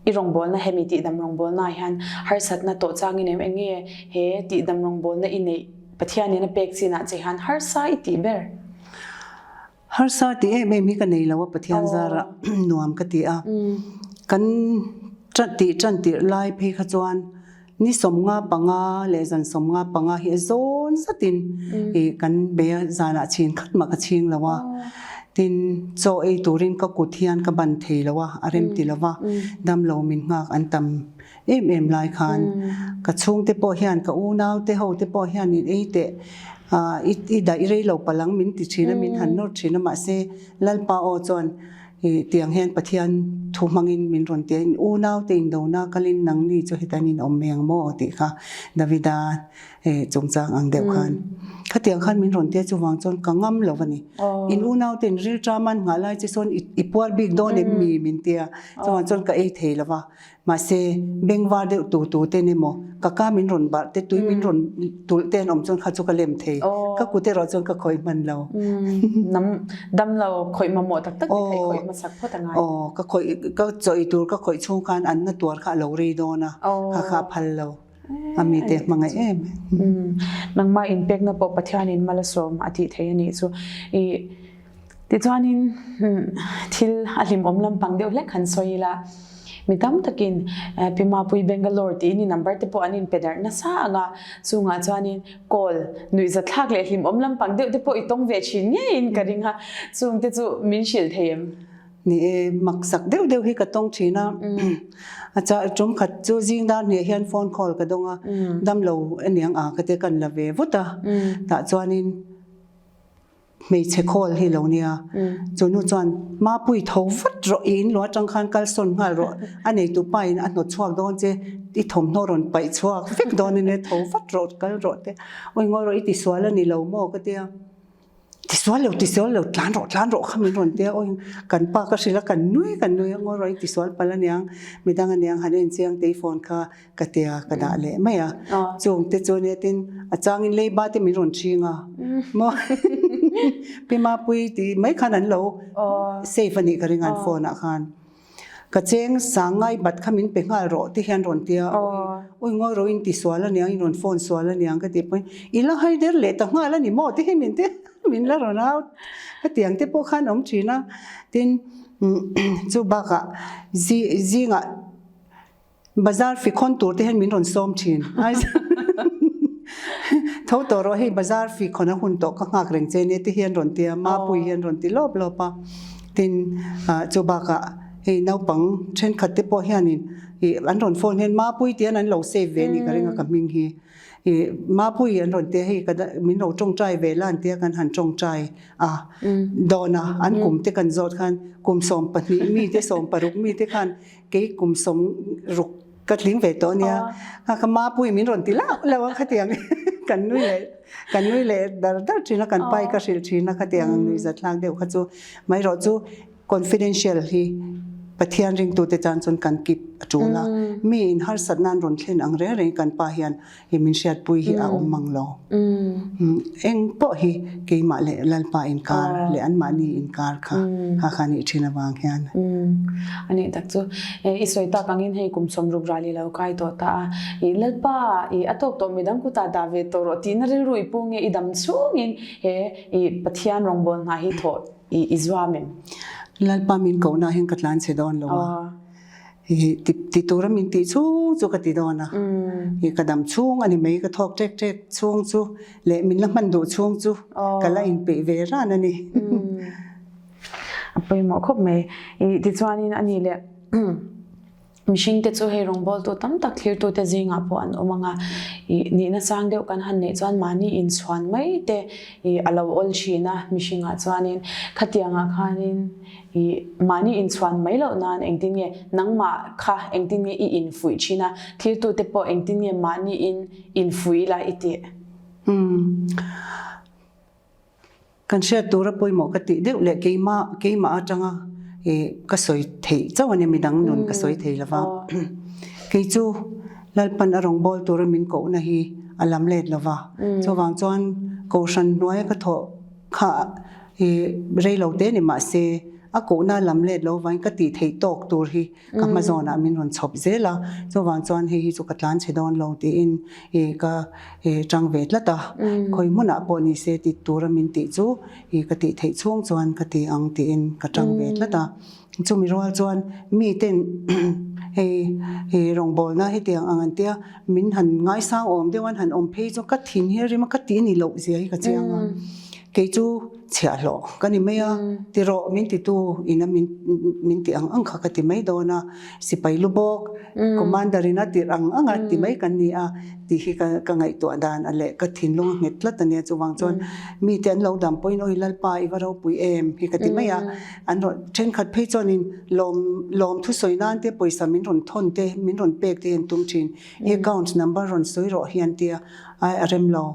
I rawngbawlna hemi tihdam rawngbawlna ah hian harsatna tawh changin em eng nge he tihdam rawngbawlna i neih Pathianin a pek chinah che hian harsa i tih ber? Harsa tih em em hi ka nei lo a Pathian zarah nuam ka ti a. Kan tih tan tirh lai phei kha chuan ni 55 leh zan 55 hi a zawn zatin ih kan bei a zanah chhin khat mah ka chhing lo a. Tin, chaw ei turin ka kut hian ka ban thei lo a, a rem ti lo va, damlo min nghak an tam em em lai khan ka chhungte pawh hian ka unaute ho te pawh hian in ei teh i i daih rei lo palang min ti thin a, min han nawr thin a mahse Lalpa aw chuan ih tiang hian Pathian thu hmangin min rawn ti a, in unaute indona kalin nangni chu hetan in awm mai ang maw tih kha Davida He chungchang ang deuh khan khatiang khan min rawn tia chuvang chuan ka ngam lo a ni. In unau ten rilṭam an nghah lai che sawn i puar bik dawn em mi min tia chuvang chuan ka ei thei lo va. Mahse bengvar deuh tu tu ten emaw ka ka min rawn barh te tui min rawn tulh te an awm chuan kha chu ka lem thei. Ka kut erawh chuan ka khawih hman lo. Nam dam lo khawih mamawh tak tak te kha i khawih hmasak phawt a ngai. Aw ka khawih ka chaw ei tur ka khawih chhung khan an na tuar kha a lo rei dawn a kha kha a phal lo. A mite hmangaih em em. Nangmah inpekna pawh Pathianin mal a sawm a tih thei a nih chu. I tichuanin thil a hlimawm lampang deuh hlek han sawi ila, mi tam takin Pi Mapui Bangalore tiin i number te pawh an inpe darh nasa ang a, chungah chuanin call nuihzathlak leh hlimawm lampang deuh te pawh i tawng ve thin ngeiin ka ring a, chungte chu min hrilh thei em? Ni e, maksak deuh deuh hi ka tawng thin a. A cha tum khat chu zing dar hniah hian phone call ka dawng a, damlo aniang a ka tia kan la ve vut a. Tah chuanin hmeichhe call hi lo nia. Chu nu chuan Mapui tho vat rawh i in lo atang khan kal sawn nghal rawh, a neitu pa in a hnawt chhuak dawn che, i thawmhnaw rawn paih chhuak vek dawn ania tho vat rawh kal rawh te. Awi ngawi rawh i tisual a ni lo maw ka tia. Tisual lo, tisual lo, tlan rawh, tlan rawh kha min rawn tia aw kan pa ka hrilh a, kan nui kan nui a, ngawi rawh i tisual palh aniang, midang aniang han en chiang te i phone kha ka tia ka dah leh mai a, chung te chu ania tin a changin leiba te min rawn chhing a, maw Pi Mapui tih mai khan an lo save a nih ka ring an phone ah khan. Ka cheng sang ngai bat kha min pe nghal rawh ti hian rawn ti a, awi ngawi rawh in ti sual aniang in rawn phone sual aniang ka tih pawhin i la hai der leh ta nghal a ni maw ti hi min ti min la rawn au hetiang te pawh khan awm thin a, tin chu bakah zingah Bazar fikhawn tur te hian min rawn sawm thin. Tho tawh rawh hei bazar fikhawn a hun tawh ka nghak reng che nia ti hian rawn ti a, Mapui hian rawn ti lawp lawp a. Tin, chu bakah hei naupang thenkhat te pawh hianin ih an rawn phone hian Mapui tian an lo save ve a nih ka ring a ka hming hi. Ih Mapui an rawn ti a hei ka min lo tawngtai ve la an ti a kan han tawngtai a dawn a, an kum te kan zawt khan kum 12 mi te 16 mi te khan Kei kum 60 ka tling ve tawh ania, kha ka mapui min rawn ti lauh lauh a khatiang kan nui leh kan nui leh dar dar thin a, kan pai ka hrilh thin a khatiang ang nuihzat hlak deuh kha chu maherawh chu confidential hi Pathian ringtute tan chuan kan kip a tul a, mi in harsat nan rawn thlen ang reng reng kan pa hian Hi min hriatpui hi a awm mang lo. Eng pawh hi keimah leh Lalpa inkar leh anmahni inkar kha kha kha nih thin avang hian. A nih tak chu. I sawi tak angin hei kum 60 ral i lo kai tawh ta a. I Lalpa i a tawk tawh midang kutah dah ve tawh rawh tihna rilru i pu nge i dam chhungin he i Pathian rawngbawl hna hi thawh i zuam em? Lalpa min kohna hian ka tlan chhe dawn lo a. Hi ti tura min tih chhung chu ka ti dawn a, hi ka dam chhung a ni mai, ka thawk ṭek ṭek chhung chu leh min la hman duh chhung chu ka la inpeih ve ran a ni. A pawimawh khawp mai. I tichuanin a ni leh mihringte chu hei rawngbawltu tam tak thlirtute zingah pawh an awm ang a, i nihna sang deuh kan han neih chuan mahni inchhuan mai te i a lo awl thin a mihringah chuanin khatiangah khanin I mahni inchhuan mai loh nan engtin nge nangmah kha engtin nge i infuih thin a, thiltute pawh engtin nge mahni in infuih ila i tih? Umm. Kan hriat tura pawimawh ka tih deuh leh keimah keimah atanga i ka sawi theih chauh a nia midang nun ka sawi thei lova. Kei chu Lalpan a rawngbâwl tura min kohna hi a lam let lova. Chuvang chuan Kohhran hnuaia ka thawh kha I rei lo te ni mahse A kohna lam let lo vain ka tih theih tawk tur hi ka hma zawnah min rawn chhawp zel a, chuvang chuan hei hi chu ka tlan chhe dawn lo tiin ih ka ih tang ve tlat a, khawi hmunah pawh ni se ti tura min tih chu ih ka tih theih chhung chuan ka ti ang tiin ka tang ve tlat a, chumi rual chuan miten hei ih rawngbawlna hetiang ang an tia min han ngaisang awm deuh an han awm phei chu ka thin hi a rim a, ka tih a ni loh zia hi ka chiang a, kei chu. Chhiahhlawh ka ni mai a, ti rawh min titu ina min min ti ang ang kha ka ti mai dawn a, sipai lu bawk, commander in a tirh ang ang a ti mai kan ni a tih hi ka ka ngaihtuah dan a leh ka thinlung a nghet tlat a nia chuvang chuan mite an lo dam pawhin awi Lalpa i va ropui em hi ka ti mai a, an rawn thenkhat phei chuanin lawm lawm thusawi nan te pawisa min rawn thawn te min rawn pek te hi an tum thin, i account number rawn sawi rawh hi an tia, ai a rem lo.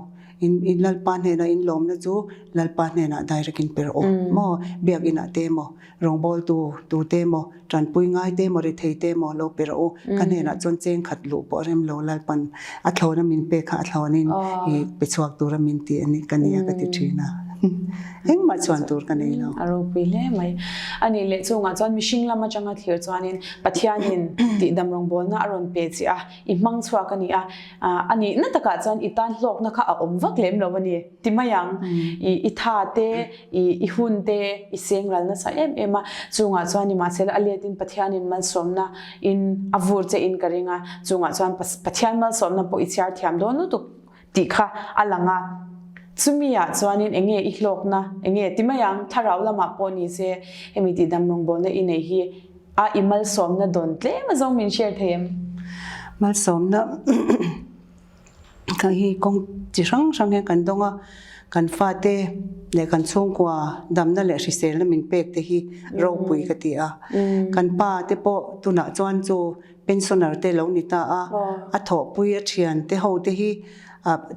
In in Lalpa hnena in lawmna chu Lalpa hnenah direct in per awm maw? Biakinah te emaw, rawngbawltu tu te emaw, tanpui ngai te emaw, rethei te emaw lo per u. Ka hnenah chuan cheng khat luh pawh rem lo Lalpan a thlawna min pek kha a thlawnin i pe chhuak tura min ti a ni ka nia ka ti thin a. Engmah chuan tur ka nei lo. A ropui hle mai. A nih leh chungah chuan mihring lam atanga thlir chuanin Pathianin tihdam rawngbawlna a rawn pe che a. I hmang chhuak a ni a, a nihna takah chuan i tan hlawkna kha a awm vak lem lo a ni ti mai ang. I i tha te, i i hun te i seng ral nasa em em a, chungah chuan nimahsela a letin Pathianin malsawmna in a vur che in ka ring a, chungah chuan Pathian malsawmna pawh i chhiar thiam dawn lutuk tih kha a lang a. Chumi ah chuanin enge i hlawkna enge ti mai ang, thlarau lamah pawh ni se hemi tihdam rawngbawlna i nei hi A i malsawmna dawn tlem a zawng min share thei em? Malsawmna kha hi kawng chi hrang hrang hian kan dawng a, kan fate leh kan chhungkua damna leh hriselna min pek te hi ropui ka ti a. Kan pa te pawh tunah chuan chu pensioner te lo ni ta a, a thawhpui a thian te ho te hi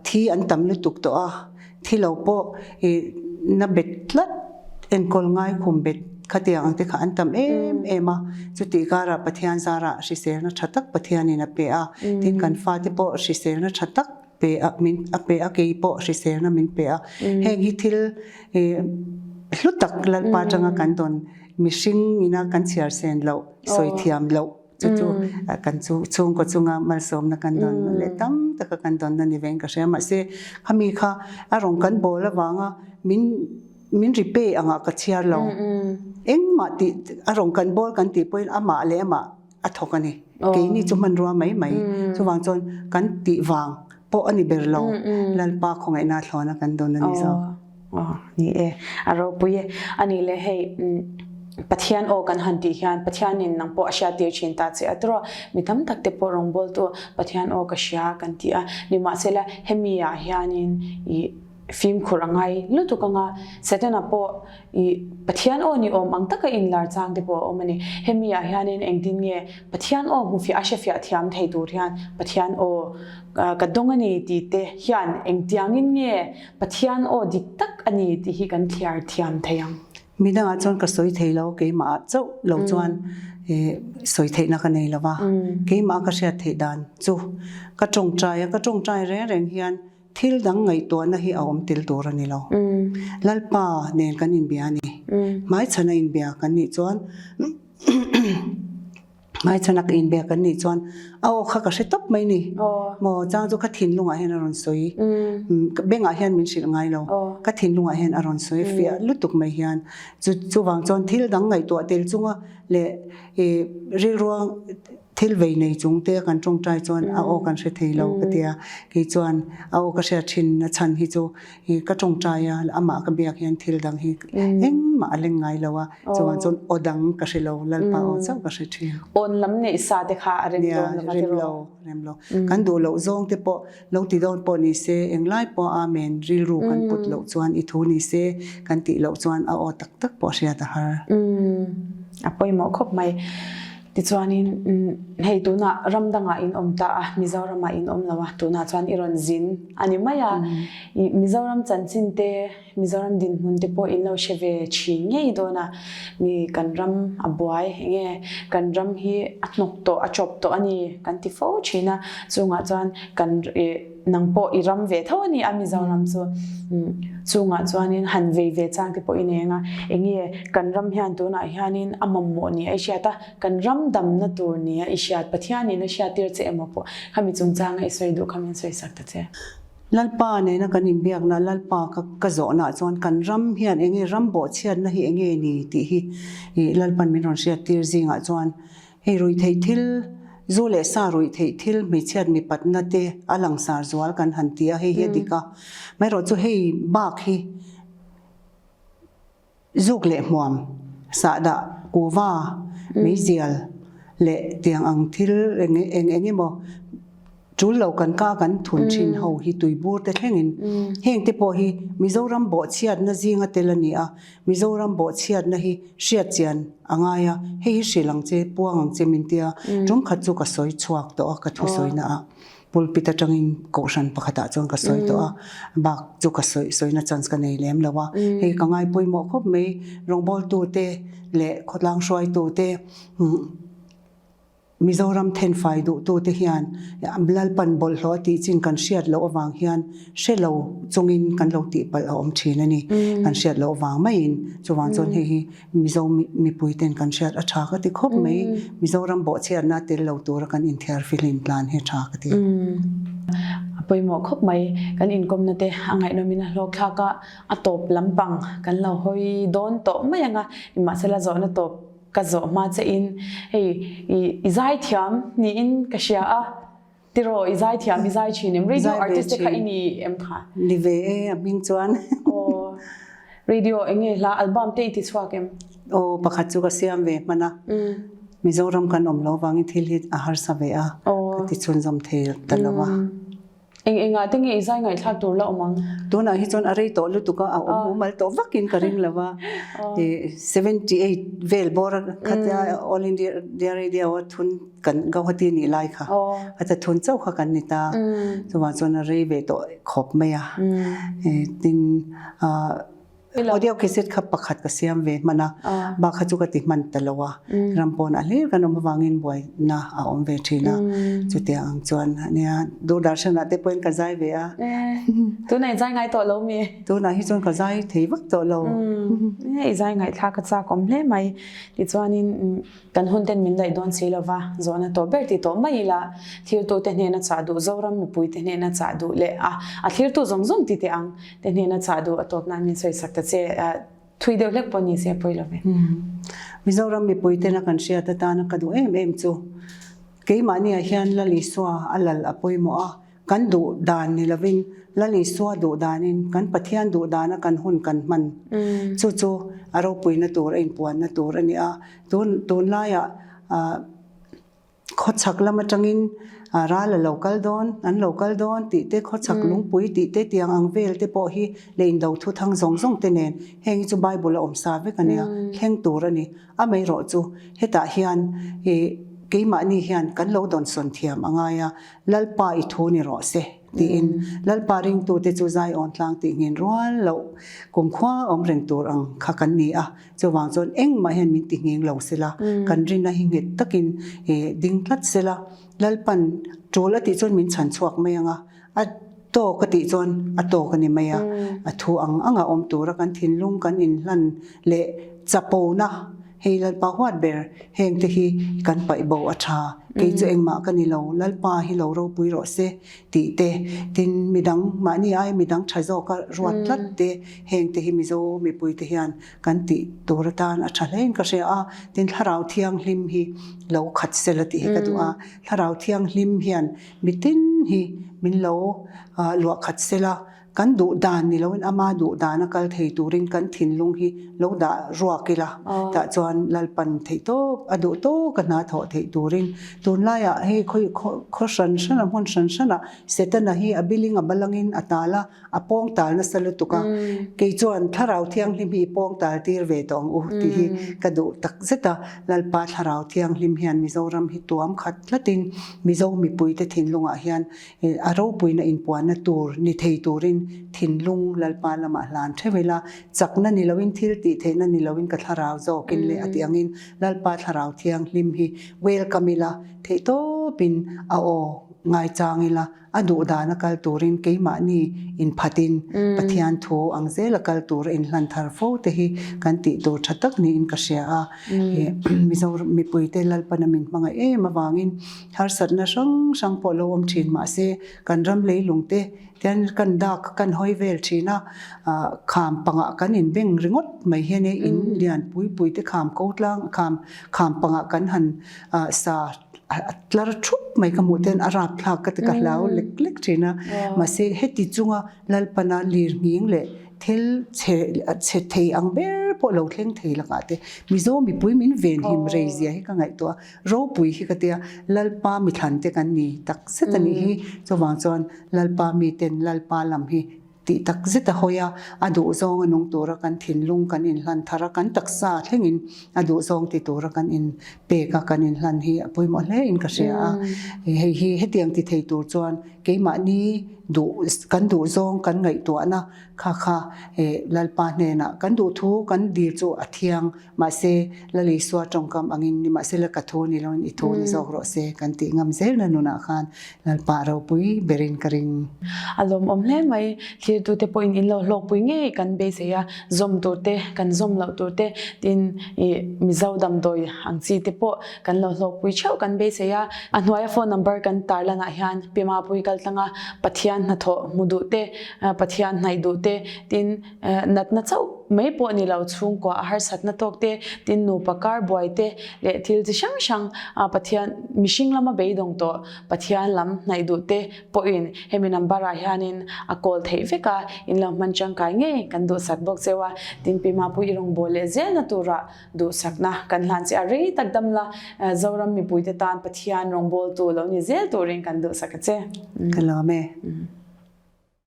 thi an tam lutuk tawh a. Thi lo pawh i na bet tlat enkawl ngai khum bet khatiang ang te kha an tam em em a, chutih karah Pathian zarah hriselna tha tak Pathianin a pe a, tin kan fate pawh hriselna tha tak pe a min a pe a kei pawh hriselna min pe a, heng hi thil hlu tak Lalpa atanga kan dawn mihring ina kan chhiar sen loh sawi thiam loh. Chu chu kan chu chhungkaw chunga malsawmna kan dawn leh tam taka kan dawnna ni vein ka hria. Mahse khami kha a rawn kan bawl avanga min min repay angah ka chhiar lo. Engmah tih a rawn kan bawl kan tih pawhin amah leh amah a thawk a ni. Keini chu hmanrua mai mai. Chuvang chuan kan tih vang pawh a ni ber lo. Lalpa khawngaihna thlawna kan dawn a ni zawk. Aw, ni e, a ropui e. A nih leh hei, Pathian aw kan han tih hian Pathianin nang pawh a hriattir thin ta che a tawrh a, mi tam tak te pawh rawngbawltu Pathian aw ka hria kan ti a, nimahsela hemi ah hianin i fimkhur a ngai lutuk anga Setana pawh i Pathian aw ni awm ang taka inlar chang te pawh a awm a ni. Hemi ah hianin engtin nge Pathian aw hmufiah a hrefiah thiam thei tur hian Pathian aw ka dawng a ni tih te hian engtiangin nge Pathian aw dik tak a ni tih hi kan thliar thiam thei ang. Mi dangah chuan ka sawi thei lo, keimah ah chauh lo chuan sawi theihna ka nei lo va, keimah ka hriat theih dan chu ka tawngtai a, ka tawngtai reng reng hian thil dang ngaihtuahna hi a awm tel tur a ni lo. Lalpa nen kan inbia a ni. Hmaichhana inbia kan nih chuan Hmaichhan a ka inbek an nih chuan a aw kha ka hre tawp mai ni. Maw chang chu ka thinlungah hian a rawn sawi. Ka bengah hian min hrilh ngai lo. Ka thinlungah hian a rawn sawi fiah lutuk mai hian. Chu chuvang chuan thil dang ngaihtuah tel chunga leh i rilruang thil vei nei chung te kan tawngtai chuan a aw kan hre thei lo ka tia. Kei chuan a aw ka hriat thin na chhan hi chu i ka tawngtai a, amah ka biak hian thil dang hi engmah a leng ngai lo a. Chuan chuan aw dang ka hre lo, Lalpa aw chauh ka hre thin. Awn lam neih sa te kha a rem dawn lo va ti rawh. Rem lo, rem lo. Kan duh loh zawng te pawh lo ti dawn pawh ni se, englai pawh Amen rilru kan put loh chuan i thu ni se kan tih loh chuan a aw tak tak pawh hriat a har. A pawimawh khawp mai. Tichuanin hei tunah ram dangah in awm ta a, Mizoramah in awm lo a, tunah chuan i rawn zin a ni mai a. Mizoram chanchin te Mizoram dinhmun te pawh in lo hre ve thin ngei dawn a, mi kan ram a buai enge kan ram hi a hnawk tawh a chawp tawh a ni kan ti fo thin a, chungah chuan kan ih. nang pawh i ram ve tho a ni a Mizoram chu chungah chuanin han vei ve chang te pawh i nei anga enge kan ram hian tunah hianin a mamawh ni a i hriat a kan ram damna tur ni a i hriat Pathianin a hriattir che emaw pawh khami chungchanga i sawi duh kha min sawi sak ta che. Lalpa nena kan inbiakna Lalpa ka ka zawhnaah chuan kan ram hian enge ram bawhchhiatna hi enge ni tih hi ih Lalpan min rawn hriattir zingah chuan hei ruihtheih thil zu leh sa ruihtheih thil hmeichhiat mipatna te a langsar zual kan han ti a hei hi a dik a maherawh chu hei bak hi Zuk leh hmuam, sahdah, kuva, meizial leh tiang ang thil eng eng eng emaw tul lo kan ka kan thun thin ho hi tuibur te thlengin heng te pawh hi Mizoram bawhchhiatna zinga tel a ni a, Mizoram bawhchhiatna hi hriatchian a ngai a, hei hi hrilh ang che, puang ang che min tia tum khat chu ka sawi chhuak tawh a ka thusawina ah. Pulpit atangin kohhran pakhatah chuan ka sawi tawh a, bak chu ka sawi sawina chance ka nei lem lo a. Hei ka ngai pawimawh khawp mai, rawngbawltute leh khawtlang hruaitute Mizoram thenfai duhtute hian Lalpan bawlhhlawh a tih chin kan hriat loh avang hian hre lo chungin kan lo tihpalh a awm thin a ni. Kan hriat loh avang maiin chuvang chuan hei hi Mizo mipui ten kan hriat a tha ka ti khawp mai. Mizoram bawhchhiatna tel lo tura kan inthiar fihlim tlan hi a tha ka ti. A pawimawh khawp mai. Kan inkawmna te a ngaihnawmin a hlawk thlak a, a tawp lampang kan lo hawi dawn tawh mai ang a, nimahsela zawhna tawp ka zawh hma che in hei i zaithiam niin ka hria a. Tiraw i zaithiam i zai thin em? Radio artist te kha i ni em kha? Ni ve e a hming chuan. Aw radio enge hla album te i ti chhuak em? Aw pakhat chu ka siam ve hman a. Mizoram kan awm lo vangin thil hi a harsa ve a. Ka ti chhunzawm thei ta lo a. Eng engah te nge i zai ngaihthlak tur la awm ang? Tunah hi chuan a rei tawh lutuk a, a awm mumal tawh vakin ka ring lo va. 78 vel bawr khatia All India Radio a thun kan Gauhati nih lai kha a ta thun chauh kha kan ni ta. Chuvang chuan a rei ve tawh khawp mai a. Tin Audio cassette kha pakhat ka siam ve hman a, bak kha chu ka ti hman ta lo a, ram pawnah hlir kan awm avangin buaina a awm ve thin a, chutiang ang chuan ania Doordarshan ah te pawhin ka zai ve a. Tunah i zai ngai tawh lo mi? Tunah hi chuan ka zai thei vak tawh lo. I zai ngaihthlak a chak awm hle mai. Tichuanin Kan hun ten min daih dawn si lova, zawhna tawh ber ti tawh mai ila, thirtute hnena chah duh, Zoram mipuite hnena chah duh leh a a thirtu zawng zawng ti teh ang te hnena chah duh a tawp nan min sawisak ta che, thui deuh hlek pawh ni se a pawi lo ve. Mizoram mipuitena kan hriat atana ka duh em em chu keimahniah hian Lal Isua a lal a pawimawh a, Kan duh dan ni lovin Lal Isua duh danin kan Pathian duh dana kan hun kan hman chu chu a ropuina tur a inpuanna tur a ni a. Tun tunlaiah khawchhak lam atangin ral a lo kal dawn, an lo kal dawn tih te, khawchhak lungpui tih te tiang ang vel te pawh hi leh indo thu thang zawng zawng te nen heng hi chu Bible a awm sa vek a nia, thleng tur a ni. Amaherawh chu hetah hian keimahni hian kan lo dawnsawn thiam a ngai a, Lalpa i thu ni rawh se, tiin Lalpa ringtute chu Zion tlang tih nghin rual loh kumkhua awm reng tur ang kha kan ni a. Chuvang chuan engmah hian min ti nghing lo sela, kan rinna hi nghet takin ding tlat sela, Lalpan tul a tih chuan min chhan chhuak mai ang a, a tawk a tih chuan a tawk a ni mai a, a thu ang anga awm tura kan thinlung kan inhlan leh chapona Hei Lalpa huat ber, heng te hi kan paih bo a tha, kei chu engmah ka ni lo, Lalpa hi lo ropui rawh se tih te, tin midang mahni ai midang tha zawka ruat tlat te, heng te hi Mizo mipui te hian kan tih tur atan a tha hlein ka hria a, tin Thlarau Thianghlim hi lo khat sela tih hi ka duh a, Thlarau Thianghlim hian mitin hi min lo luah khat sela, Kan duh dan ni loin ama duh dana kal thei turin kan thinlung hi lo dah ruak ila, tah chuan Lalpan theih tawp a duh tawk a hna thawh theih turin tunlaiah hei khawi khaw hran hran a hmun hran hran ah Setana hi a biling a balangin a tal a, a pawng tal nasa lutuk a, kei chuan Thlarau Thianghlim hi i pawng tal tir ve tawh ang u tih hi ka duh tak zet a, Lalpa Thlarau Thianghlim hian Mizoram hi tuam khat tlatin Mizo mipuite thinlungah hian A ropuina inpuanna tur ni thei turin thinlung Lalpa lamah hlan theuh ila, chakna ni loin thil tih theihna ni loin ka thlarau zawkin leh a tih angin Lalpa thlarau thianghlim hi welcome ila theihtawp. tawpin a aw ngaichang ila, a duh dana kal turin keimahni inphatin Pathian thu ang zela kal tur a inhlan thar fo te hi kan tih tur tha tak niin ka hria a. Mizo mipuite Lalpana min hmangaih em avangin harsatna hrang hrang pawh lo awm thin mahse kan ram leilung te tian kan dak kan hawi vel thin a, kham pangah kan inbeng ringawt mai hian e in lian pui pui te kham ko tlang kham kham pangah kan han sa a tlar thup mai ka hmuh ten a rapthlak ka ti ka hlau lek lek thin a mahse heti chunga Lalpana lir nghing leh thil chhe chhe thei ang ber pawh lo thleng thei lakah te Mizo mipui min venhim rei zia hi ka ngaihtuah a ropui hi ka tia Lalpa mithlan te kan ni tak zet a nih hi chuvang chuan Lalpa miten Lalpa lam hi Tih tak zet a hawi a, a duhzawng a nung tura kan thinlung kan inhlan thar a, kan taksa thlengin a duhzawng ti tura kan inpek a, kan inhlan hi a pawimawh hle in ka hria a. Hei hi hetiang ti thei tur chuan keimahni duh kan duhzawng kan ngaihtuahna kha kha Lalpa hnenah kan duhthu kan dil chu a thiang mahse Lal Isua tawngkam angin nimahsela ka thu ni loin i thu ni zawk rawh se kan tih ngam zelna nunah khan Lalpa ropui berin ka ring. A lawmawm hle mai, thirtute pawhin in lo hlawkpui ngei kan beisei a, zawm tur te, kan zawm loh tur te, tin ih Mizo damdawi ang chi te pawh kan lo hlawkpui theuh kan beisei a. A hnuaia phone number kan tarlanah hian Pimapui kaltlanga Pathian hnathawh hmu duh te, Pathian hnaih duh te, tin Natna chauh mai pawh ni lo chhungkua a harsatna tawk te, tin nupa kar buai te leh thil chi hrang hrang Pathian mihring lama beidawng tawh Pathian lam hnaih duh te pawhin hemi number ah hianin a call theih vek a, in lo hman tangkai ngei kan duhsak bawk cheu a, tin Pi Mapui i rawngbâwl leh zelna tura duhsakna kan hlan che a, rei tak dam la Zoram mipuite tan Pathian rawngbawltu lo ni zel turin kan duhsak a che. Ka lawm e.